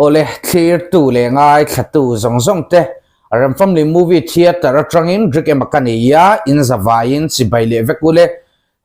Awle, thlirtu leh ngaithlatu zawng zawng te Remfamly Movie Theatre atangin Rick ema ka nei a, in zavaiin chibai leh vek ule.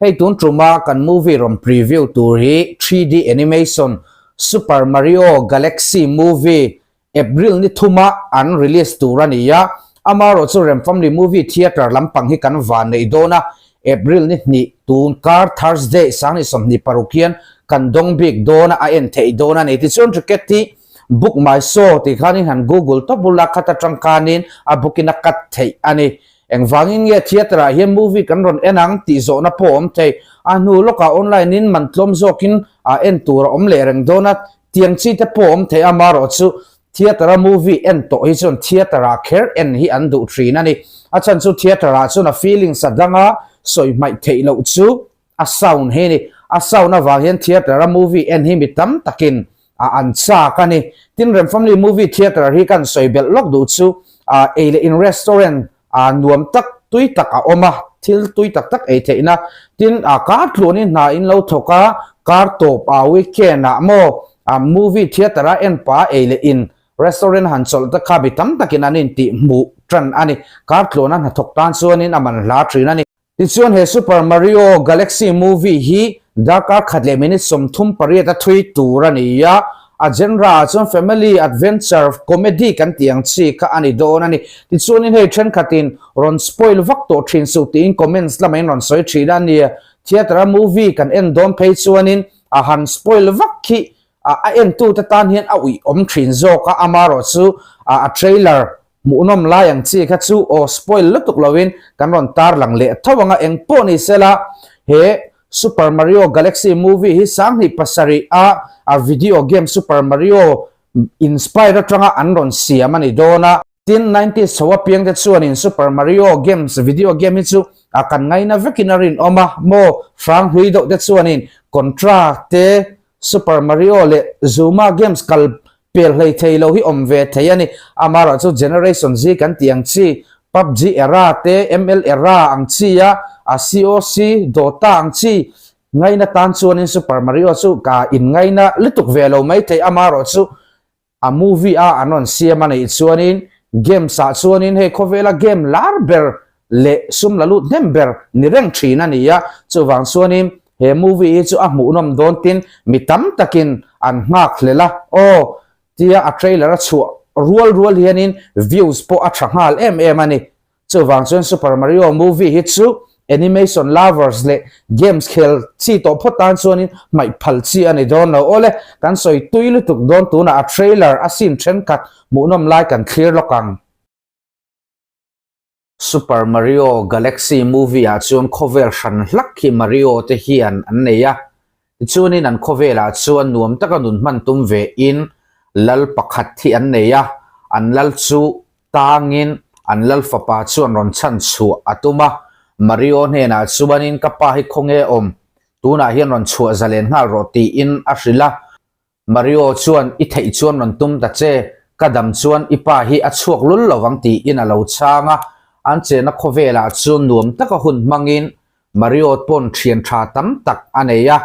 Hei tun tuma kan movie rawn preview tur hi 3D animation Super Mario Galaxy movie April ni thuma an release tur a ni a, amaherawhchu Remfamly Movie Theatre lampang hi kan van neih dawn a, April ni hnih tun kar Thursday Sangni 26 hian kan dawng bik dawn a, a en theih dawn a ni. Tichuan ticket hi Book My Show tih khanin han Google tawp bula khat atang khanin a book in a cut theih a ni. Engvangin nge theatre ah hian movie kan rawn en ang tih zawhna pawh a awm thei. A hnu lawkah online in man tlawm zawkin a en tur a awm leh reng dawn a, tiang chi te pawh a awm thei a, amaherawh chu theatre a movie en tawh hi chuan theatre ah kher en hi an duh thin a ni. A chhan chu theatre ah chuan a feelings a dang a, sawi hmaih theih loh chu a sound hi a ni. A sound avang hian theatre a movie en hi mi tam takin a an chak a ni. Tin Remfamily Movie Theatre hi kan sawi belh lawk duh chu a ei leh in restaurant a nuam tak tui tak a awm a, thil tui tak tak ei theihna. Tin a kar tluanin hna in lo thawk a, kar tawp a weekend ah maw a movie theatre a en pa ei leh in restaurant han chawlh te kha mi tam takin an intih hmuh tan a ni. Kar tluana hnathawk tan chuanin a man hla thin a ni. Tichuan he Super Mario Galaxy movie hi darkar khat leh minute 38 a thui tur a ni a, a genre ah chuan family adventure comedy kan tih ang chi kha a ni dawn a ni. Tichuanin hei thenkhatin rawn spoil vak tawh thin suh tiin comments lamah in rawn sawi thin a ni. Theatre a movie kan en dawn phei chuanin a han spoil vak khi a entute tan hian a uih awm thin zawk a, amaherawh chu a trailer Hmuhnawm lai ang chi kha chu aw spoil lutuk loin kan rawn tarlang leh tho ang a, eng pawh ni sela he Super Mario Galaxy movie hi 2007 a a video game Super Mario inspire atanga an rawn siam a ni dawn a. Tin, nineties chho apiang te chuanin Super Mario games video game hi chu a kan ngaina vekin a rinawm a, maw hrang hlui deuh te chuanin Contra te Super Mario leh Zuma games kal pel hlei thei lo hi awm ve thei a ni. Amaherawh chu Generation Z kan tih ang chi, PUBG era te, ML era ang chi a, a COC, Dota ang chi ngaina tan chuanin Super Mario chu ka inngaina lutuk ve lo mai thei. Amaherawh chu a movie a an rawn siam a neih chuanin games ah chuanin hei khawvela game lar ber leh sum la lut hnem ber ni reng thin a ni a, chuvang chuanin he movie hi chu a hmuhnawm dawn tin mi tam takin an nghak hlel a, aw tia a trailer a chhuah rual rual hianin views pawh a tha nghal em em a ni. Chuvang chuan Super Mario movie hi chu animation lovers leh games khel chi tawh phawt tan chuanin hmaih phal chi a ni dawn lo. Awle, kan sawi tui lutuk dawn tunah a trailer a scene thenkhat hmuhnawm lai kan thlir lawk ang. Super Mario Galaxy movie ah chuan khawvel hran hlak hi Mario te hian an nei a, tichuanin an khawvelah chuan nuam taka nun hman tum ve in lal pakhat hi an nei a, an lal chu tangin an lal fapa chuan rawn chhan chhuah a tum a, Mario hnenah chuanin ka pa hi khawnge awm, tunah hian rawn chhuah zalen nghal rawh tiin a hrilh a. Mario chuan i theih chuan rawn tum ta che, ka dam chuan i pa hi a chhuak lul lo vang tiin a lo chhang a, an chenna khawvelah chuan nuam taka hun hmangin Mario pawn thian tha tam tak a nei a,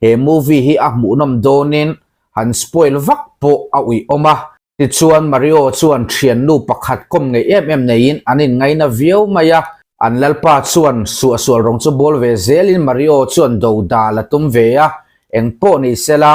he movie hi a hmuhnawm dawnin han spoil vak pawh a uih awm a. Tichuan Mario chuan thiannu pakhat kawm ngei em em neiin an inngaina viau mai a, an lalpa chuan suahsual rawng chu bawl ve zelin Mario chuan do dal a tum ve a, engpawh ni sela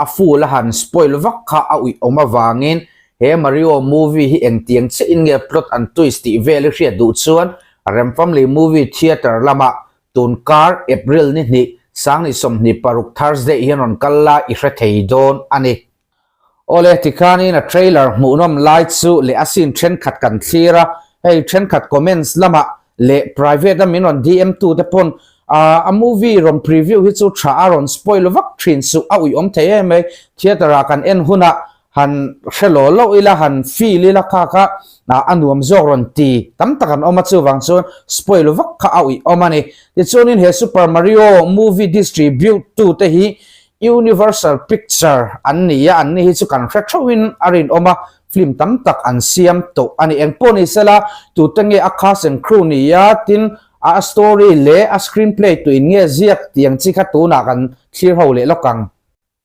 a full a han spoil vak kha a uih awm avangin he Mario movie hi engtiang chiahin nge plot an twist tih vel i hriat duh chuan Remfamily Movie Theatre lamah tun kar April ni hnih 2026 Thursday hian rawn kal la i hre thei dawn a ni. Awle, tikhanin a trailer hmuhnawm lai chu leh a scene thenkhat kan thlir a, hei thenkhat comments lamah leh private a min rawn DM tu te pawn a movie rawn preview hi chu tha a rawn spoil vak thin suh a uih awm thei em mai, theatre ah kan en hunah han hre law loh ila han feel ila kha kha a nuam zawk rawn ti tam tak an awm a chuvang chuan spoil vak kha a uih awm a ni. Tichuanin he Super Mario movie distribute tu te hi Universal Picture an ni a, anni hi chu kan hre theuhin a rinawm a, film tam tak an siam tawh a ni. Engpawh ni sela, tute nge a cast and crew ni a, tin a story leh a screenplay tuin nge ziak tih ang chi kha tunah kan thlir ho leh lawk ang.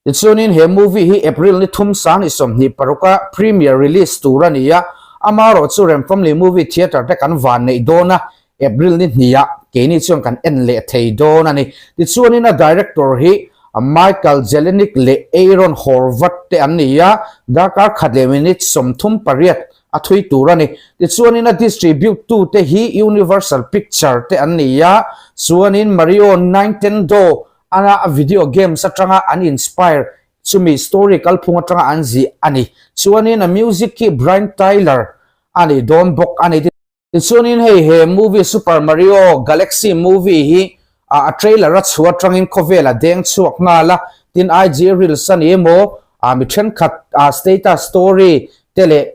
Tichuanin he movie hi April ni thum 2026 a premiere release tur a ni a, amaherawh chu Remfamily Movie Theatre te kan van neih dawn a, April ni hnih ah keini chuan kan en leh thei dawn a ni. Tichuanin a director hi Michael Jelenic leh Aaron Horvath te an ni a, darkar khat leh minute 38 a thui tur a ni. Tichuanin a distribute tu te hi Universal Picture te an ni a, chuanin Mario Nintendo a video games atanga an inspire chumi story kalphung atanga an zih a ni. Chuanin a music hi Brian Tyler a ni dawn bawk a ni. Tichuanin hei he movie Super Mario Galaxy movie hi a trailer a chhuah atangin khawvel a deng chhuak nghal a, tin IG reels a ni emaw mi thenkhat status story te leh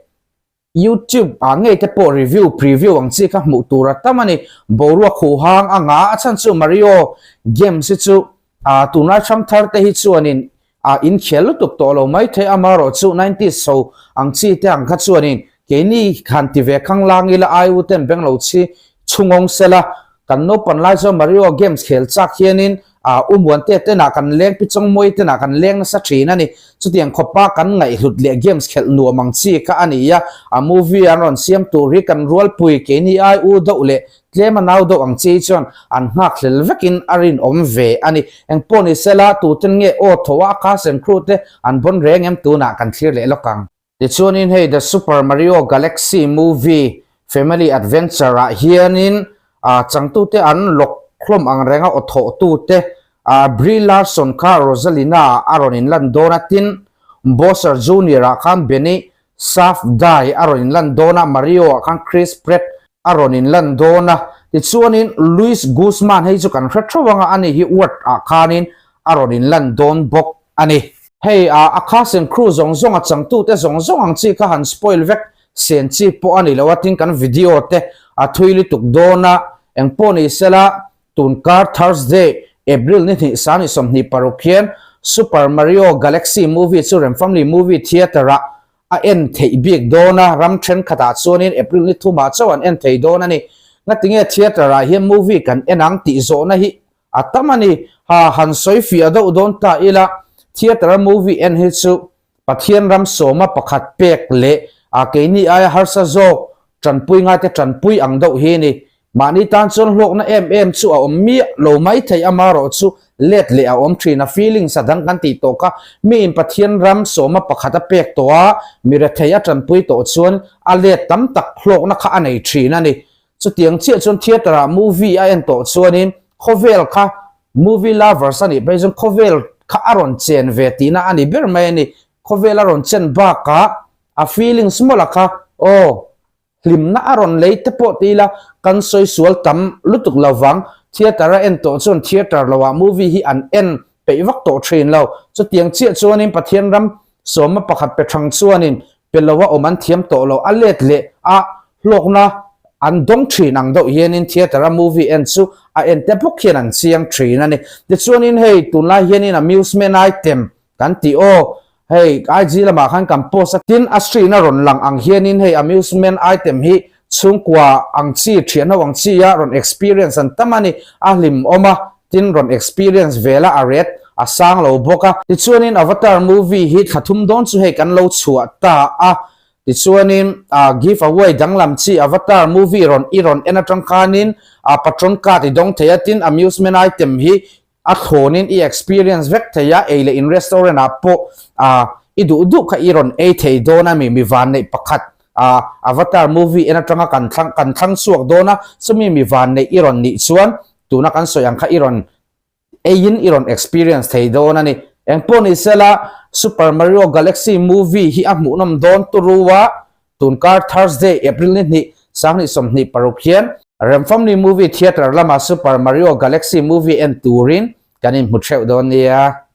YouTube ah ngei te pawh review preview ang chi kha hmuh tur a tam a ni. Boruak huh hang a nga a chhan chu Mario games hi chu ah tunlai hrang thar te hi chuanin ah inkhel lutuk tawh lo mai thei amaherawh chu nineties ho ang chi te ang kha chuanin keini han ti ve khang lang ila ai u ten beng lo chhi chhungawng sela kan naupan lai chuan Mario games khel chak hianin ah u Muante tenah kan leng pi Chawngmawii tenah kan leng nasa thin a ni. Chutiang khawpa kan ngaihhlut leh games khelh nuam ang chi kha a ni a, a movie an rawn siam tur hi kan rualpui keini ai u deuh leh tlem a nau deuh ang chi chuan an nghakhlel vekin a rinawm ve a ni. Engpawh ni sela tuten nge aw tho a cast and crew te an bawn reng em tunah kan thlir leh lawk ang. Tichuanin hei The Super Mario Galaxy Movie Family Adventure ah hianin changtute an lawk hlawm ang renga aw thawhtute Brie Larson kha Rosalina ah a rawn inlan dawn a, tin Bowser Junior ah khan Benny Safdie a rawn inlan dawn a, Mario ah khan Chris Pratt a rawn inlan dawn a. Tichuanin Luis Guzman hei chu kan hre theuh anga ani hi Word ah khanin a rawn inlan dawn bawk a ni. Hei a cast and crew zawng zawng a changtute zawng zawng ang chi kha han spoil vek sen chi pawh a ni lo a, tin kan video te a thui lutuk dawn a, engpawh ni sela tun kar Thursday April ni hnih 2026 hian Super Mario Galaxy movie chu Remfamily Movie Theatre ah a en theih bik dawn a, ram thenkhatah chuanin April ni thumah chauh an en thei dawn a ni. Ngatinge theatre ah hian movie kan en ang tih zawhna hi A tam a ni. Ha, han sawi fiah deuh dawn ta ila, theatre a movie en hi chu Pathian ram sawma pakhat pek leh a keini aia harsa zawk tanpui ngaite tanpui ang deuh hi a ni. Mahni tan chuan hlawkna em em chu a awm miah lo mai thei amaherawh chu let leh a awm thin a, feelings a dang kan tih tawh kha miin Pathian ram sawma pakhat a pek tawh a, mi rethei a tanpui tawh chuan a let tam tak hlawkna kha a nei thin a ni. Chutiang chiah chuan theatre ah movie a en tawh chuanin khawvel kha movie lovers a nih phei chuan khawvel kha a rawn chen ve tihna a ni ber mai a ni. Khawvel a rawn chen bakah a feelings mawlh kha aw hlimna a rawn lei te pawh ti ila kan sawi sual tam lutuk lo vang. Theatre a en tawh chuan theatre lo ah movie hi an en peih vak tawh thin lo. Chutiang chiah chuanin Pathian ram sawma pakhat pe thang chuanin pe lo a awm an thiam tawh lo a let leh a hlawkna an dawng thin ang deuh hianin theatre a movie en chu a en te bawk hian an chiang thin a ni. Tichuanin hei tunlai hianin amusement item kan tih aw hei IG lamah khan kan post a tin a screen a rawn lang ang hianin hei amusement item hi chhungkua ang chi thian ho ang chi a rawn experience an tam a ni a hlim awm a tin rawn experience vel a a ret a sang lo bawk a. Tichuanin Avatar movie hi thla thum dawn chu hei kan lo chhuah ta a, tichuanin ah give away danglam chi Avatar movie rawn i rawn en atang khanin ah patron card i dawng thei a, tin amusement item hi a thlawnin i experience vek thei a, ei leh in restaurant ah pawh ah i duh duh kha i rawn ei thei dawn a mi, mi vanneih pakhat ah Avatar movie en atanga kan thlang kan thlang chhuak dawn a, chumi mi vanneih i rawn nih chuan Tuna kan sawi ang kha i rawn eiin i rawn experience thei dawn a ni. Engpawh ni sela Super Mario Galaxy movie hi a hmuhnawm dawn turu a, tunkar Thursday, April ni hnih, 2026 hian Remfamni Movie Theatre lama Super Mario Galaxy movie en turin kan inhmu theuh dawn nia.